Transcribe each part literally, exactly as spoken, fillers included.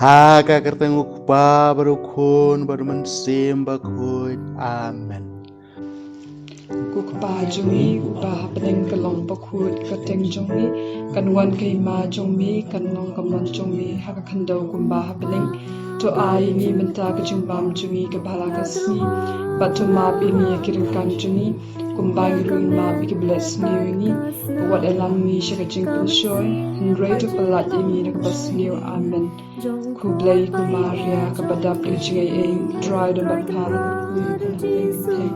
Ha ka kyrteng u Kpa bad u Khun bad u Mynsiem Bakhuid. Amen. Ko Kpa jong ngi uba ha bneng, ka long bakhuid ka kyrteng jong me, kan wan ka hima jong me, kan long ka mon jong me ha ka khyndew kumba ha bneng. To ai ïa ngi mynta ka jingbam jong ngi kaba ha la ka sngi, bad to map ïa ngi ïa ki ryngkang jong ngi, kumba ngi ruh ngi map ïa kiba leh sniew ïa ngi. Wat ïalam ngi sha ka jingpynshoi, hynrei to pyllait ïa ngi na kaba sniew. Amen. Khublei ko Maria, kaba dap da ka jingaiei, U Trai u don bad pha, la kyrkhu ïa pha ha ki kynthei,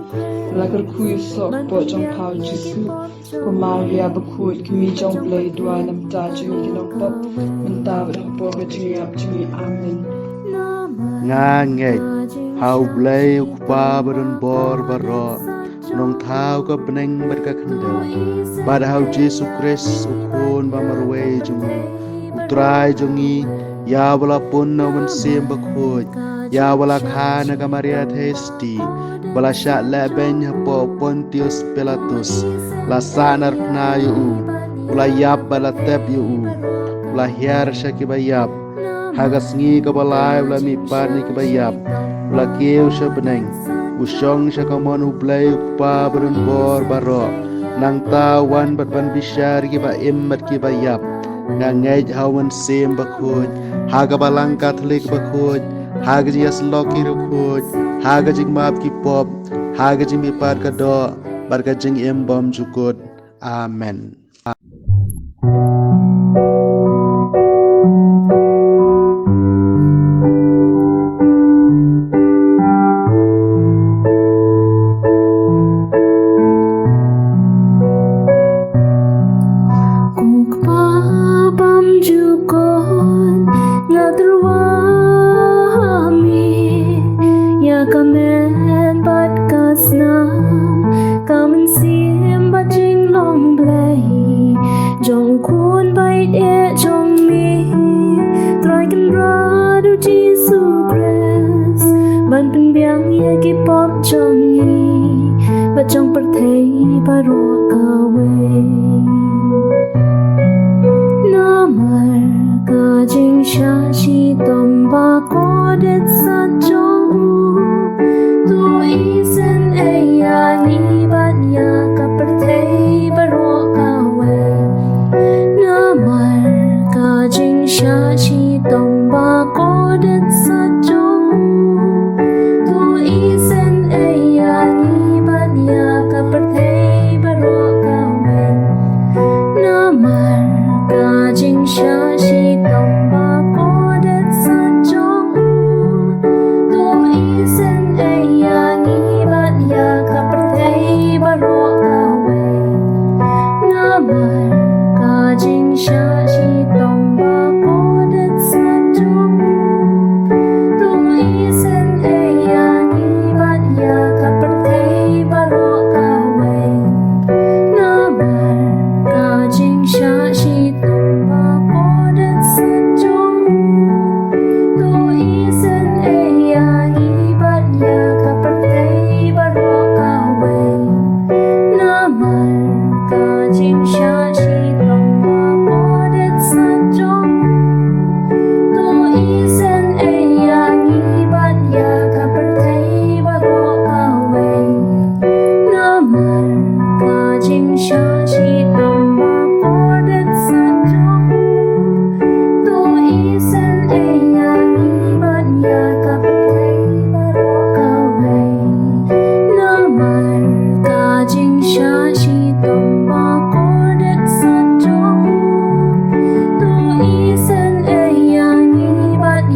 la kyrkhu ïa u soh kpoh jong pha u Jisu. Ko Maria bakhuid, ka kmie jong U Blei, duwai namar jong ngi ki nongpop, mynta bad ha ka por ka jingïap jong ngi. Amen. Nga ngeit ha U Blei U Kpa ba don bor baroh, Nongthaw ka bneng bad ka khyndew, bad ha U Jisu Khrist U Khun ba marwei jong U, U Trai jong ngi, ïa uba la pun na U Mynsiem Bakhuid, ïa uba la kha na ka Maria Theisotti, ba la shah lehbeiñ hapoh Pontius Pilatus, la sahnarphna ïa u, u la ïap bad la tep ïa u, u la hiar sha kiba ïap, ha ka sngi kaba lai u la mihpat na kiba ïap, u la kiew sha bneng, u shong sha ka mon U Blei U Kpa ba don bor baroh. Nangta u wan bad ban bishar ïa kiba im bad kiba ïap. Nga ngeit ha U Mynsiem Bakhuid, ha ka Balang Katholik bakhuid, ha ka jingïasyllok ki riewkhuid, ha ka jingmap ki pop, ha ka jingmihpat ka doh bad ka jingim bymjukut. Amen. Ko Kpa bymjukut, nga tyrwa ha me, ïa ka met bad ka snam, ka mynsiem bad jinglong Blei jong U Khun baieit jong me, Trai Kynrad U Jisu Khrist, ban pynbiang ïa ki pop jong ngi bad jong pyrthei baroh kawei. Namar ka jingshah shitom ba kordit sat jong u, to isynei ïa ngi bad ïa ka pyrthei baroh kawei. Namar ka jingshah shitom ba kordit sat jong u, to isynei ïa ngi bad ïa ka pyrthei baroh kawei. Namar ka jingshah shitom ba kordit sat jong u, to isynei ïa ngi bad ïa ka pyrthei baroh kawei. Namar ka jingshah shitom ba kordit sat jong u, to isynei ïa ngi bad ïa ka pyrthei baroh kawei. Namar ka jingshah shitom ba kordit sat jong u, to isynei ïa ngi bad ïa ka pyrthei baroh kawei. Namar ka jingshah shitom ba kordit sat jong u, to isynei ïa ngi bad ïa ka pyrthei baroh kawei. Namar ka jingshah shitom ba kordit sat jong u, to isynei ïa ngi bad ïa ka pyrthei baroh kawei. Namar ka jingshah shitom ba kordit sat jong u, to isynei ïa ngi bad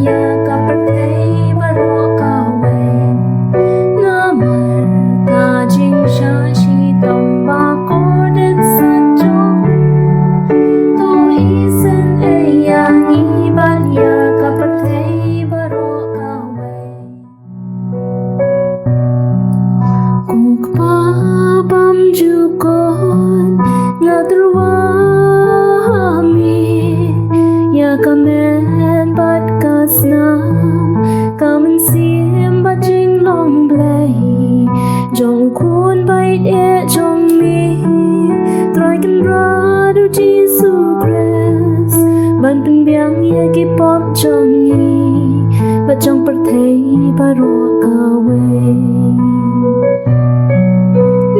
jong pyrthei baroh kawei.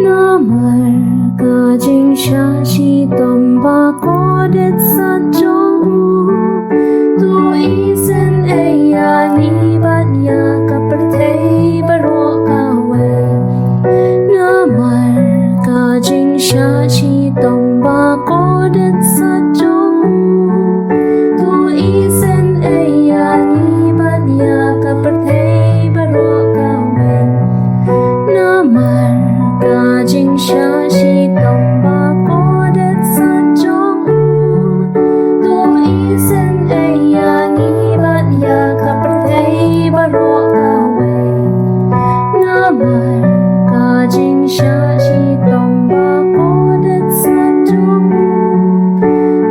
Namar ka jingshah shitom ba kordit sat jong u, to isynei ïa ngi bad ïa ka pyrthei baroh kawei. Namar ka jingshah shitom ba kordit sat jong u, to isynei ïa ngi bad ïa ka pyrthei baroh kawei. Namar ka jingshah shitom ba kordit sat jong u, to isynei ïa ngi bad ïa ka pyrthei baroh kawei. Namar ka jingshah shitom ba kordit sat jong u,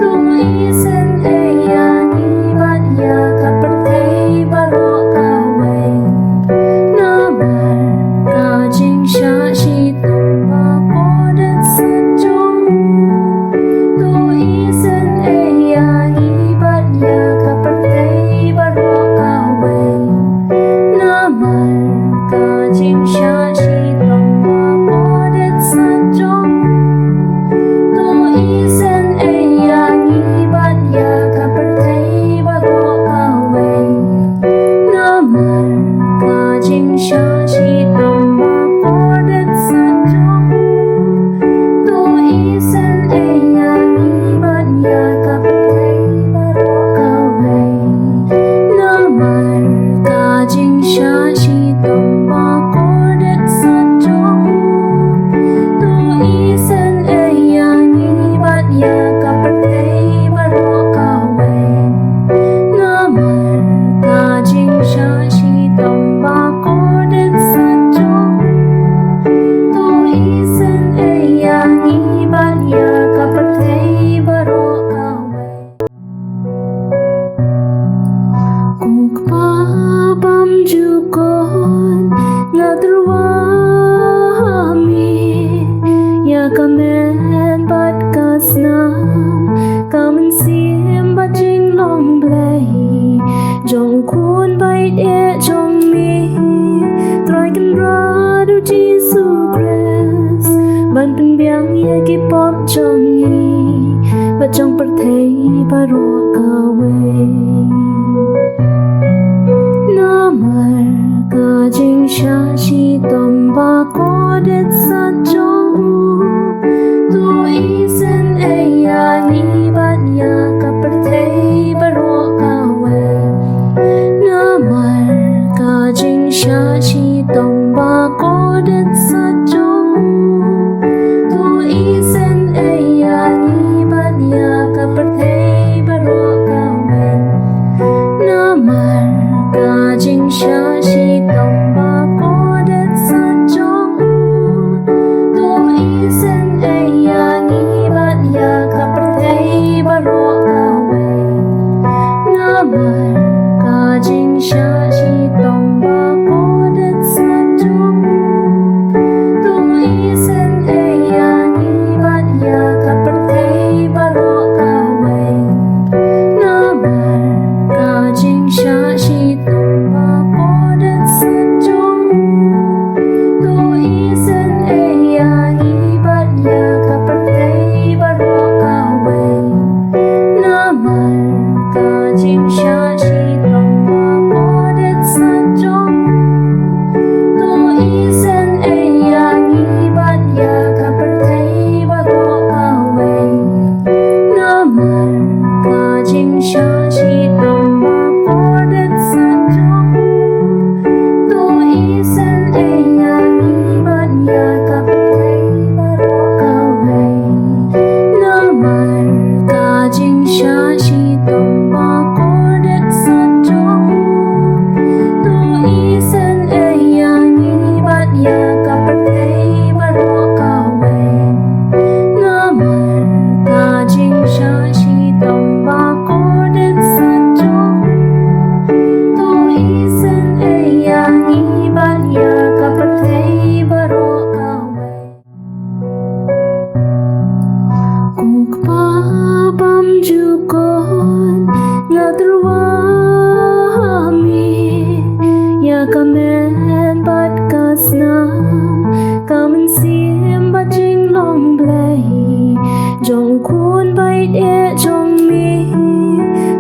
to isynei ïa ngi bad ïa ka pyrthei baroh kawei. Namar ka jingshah shitom ba kordit sat jong u, to isynei ïa ngi bad ïa ka pyrthei baroh kawei. Namar ka jingshah shitom ba kordit sat jong u, to isynei ïa ngi bad ïa ka pyrthei baroh kawei. Namar ka jingshah shitom ba kordit sat jong u, to isynei ïa ngi bad ïa ka pyrthei baroh kawei. Namar ka jingshah shitom ba kordit sat jong u, to isynei ïa ngi bad ïa ka pyrthei baroh kawei. Namar ka jingshah shitom ba kordit sat jong u, to isynei ïa ngi bad ïa ka pyrthei baroh kawei. Ko Kpa bymjukut, nga tyrwa ha me ïa ka met bad ka snam, ka mynsiem bad jinglong Blei jong u Khun baieit jong me, Trai Kynrad u Jisu Khrist, ban pynbiang ïa ki pop jong ngi bad jong pyrthei baroh kawei. Namar ka jingshah shitom ba kordit sat jong u, to isynei ïa ngi bad ïa ka pyrthei baroh kawei. Namar ka jingshah shitom ba kordit sat jong u, to isynei ïa ngi bad ïa ka pyrthei baroh kawei. Namar ka jingshah shitom ba kordit sat jong u, to isynei ïa ngi bad ïa ka pyrthei baroh kawei. Namar ka jingshah shitom ba kordit sat jong u, to isynei ïa ngi bad ïa ka pyrthei baroh kawei. Namar ka jingshah shitom ba kordit sat jong u, to isynei ïa ngi bad ïa ka pyrthei baroh kawei. Namar ka jingshah shitom ba kordit sat Ka met bad ka snam, ka mynsiem bad jinglong Blei jong u Khun baieit jong me,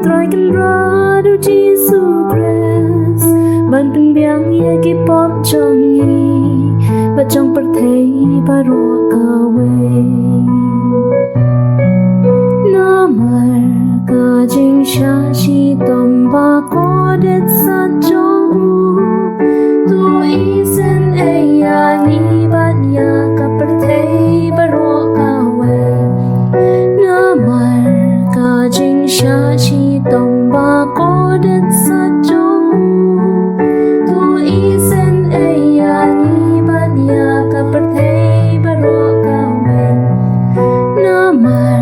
Trai Kynrad u Jisu Khrist, ban pynbiang ïa ki pop jong ngi bad jong pyrthei baroh kawei. Namar ka jingshah shitom ba kordit sat jong u, to isynei ïa ngi bad ïa ka pyrthei baroh kawei. Namar ka jingshah shitom ba kordit sat jong u, to isynei ïa ngi bad ïa ka pyrthei baroh kawei. Namar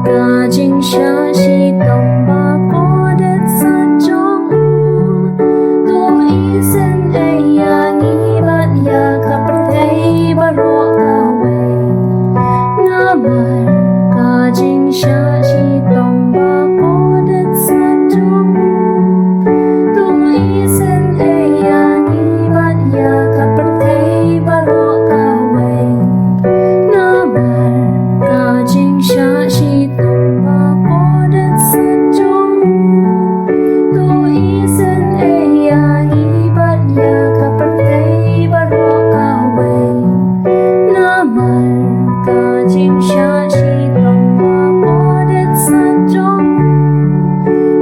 ka jingshah shitom ba kordit sat jong u, to isynei ïa ngi bad ïa ka pyrthei baroh kawei. Namar ka jingshah shitom ba kordit sat jong u, to isynei ïa ngi bad ïa ka pyrthei baroh kawei. Namar ka jingshah shitom ba kordit sat jong u, to isynei ïa ngi bad ïa ka pyrthei baroh kawei. Namar ka jingshah shitom ba kordit sat jong u,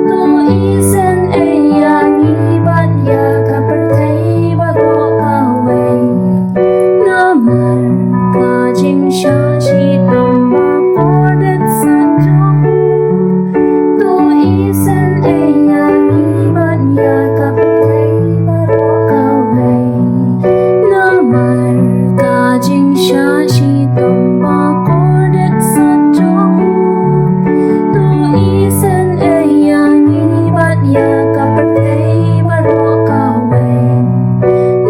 to isynei ïa ngi bad ïa ka pyrthei baroh kawei. Namar ka jingshah shitom ba kordit sat jong u, to isynei ïa ngi bad ïa ka pyrthei baroh kawei. Namar ka jingshah shitom ba kordit sat jong u, to isynei ïa ngi bad ïa ka pyrthei baroh kawei.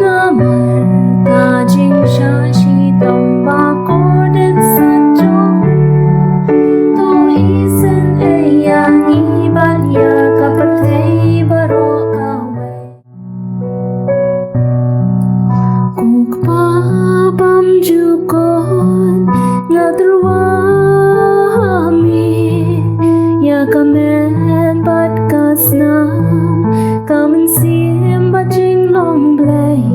Namar ka jingshah shitom ba kordit sat jong u, to isynei ïa ngi bad ïa ka pyrthei baroh kawei. Ko Kpa bymjukut, nga tyrwa ha me ïa ka met bad ka snam, ka mynsiem bad jinglong Blei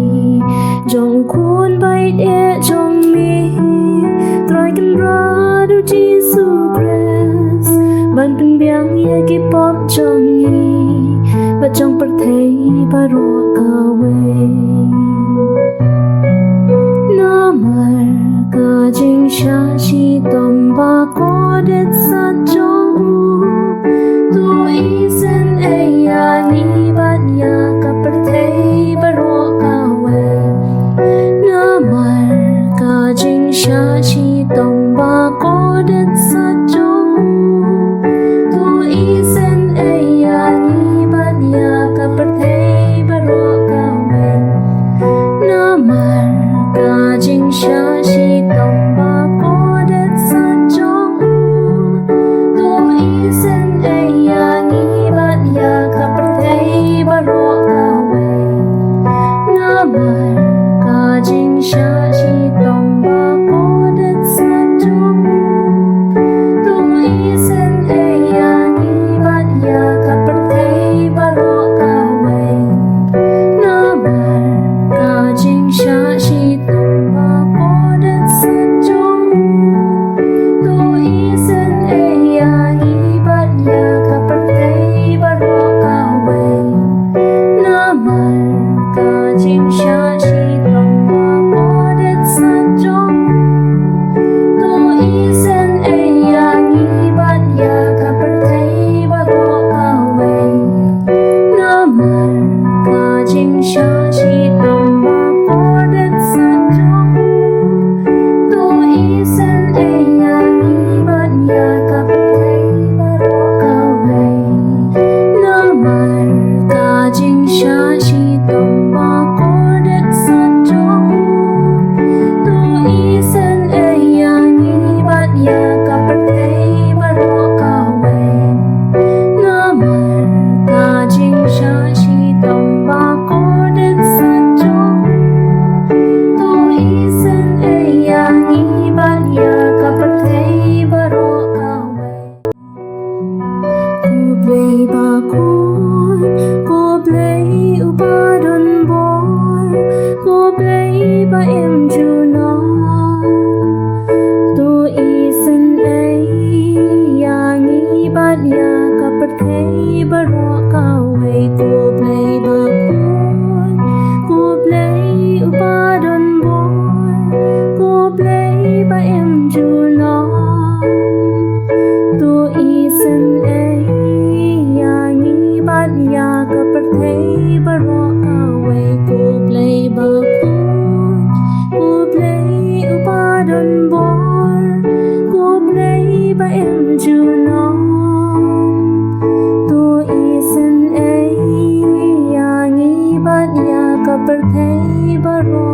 jong u Khun baieit jong me, Trai Kynrad u Jisu Khrist, ban pynbiang ïa ki pop jong ngi bad jong pyrthei baroh kawei. Namar ka jingshah shitom ba kordit sat jong u, to isynei ïa ngi bad ïa ka pyrthei baroh kawei. Namar ka jingshah shitom ba kordit sat jong u, to isynei ïa ngi bad ïa ka pyrthei baroh kawei. Namar ka jingshah shitom ba kordit sat jong u, to isynei ïa ngi bad ïa ka pyrthei baroh kawei. Namar ka jingshah shitom ba kordit sat jong u, to isynei ïa ngi bad ïa ka pyrthei baroh kawei. Namar ka jingshah shitom ba kordit sat jong u, to isynei ïa ngi bad ïa ka pyrthei baroh kawei. Namar ka jingshah shitom ba kordit sat jong u, to isynei ïa ngi bad ïa ka pyrthei baroh kawei. Namar ka jingshah shitom ba kordit sat jong u, to isynei ïa ngi bad ïa ka pyrthei baroh kawei. Namar ka jingshah shitom ba kordit sat jong u, to isynei ïa ngi bad ïa ka pyrthei baroh kawei. Namar ka jingshah shitom ba kordit sat Ïa ka pyrthei baroh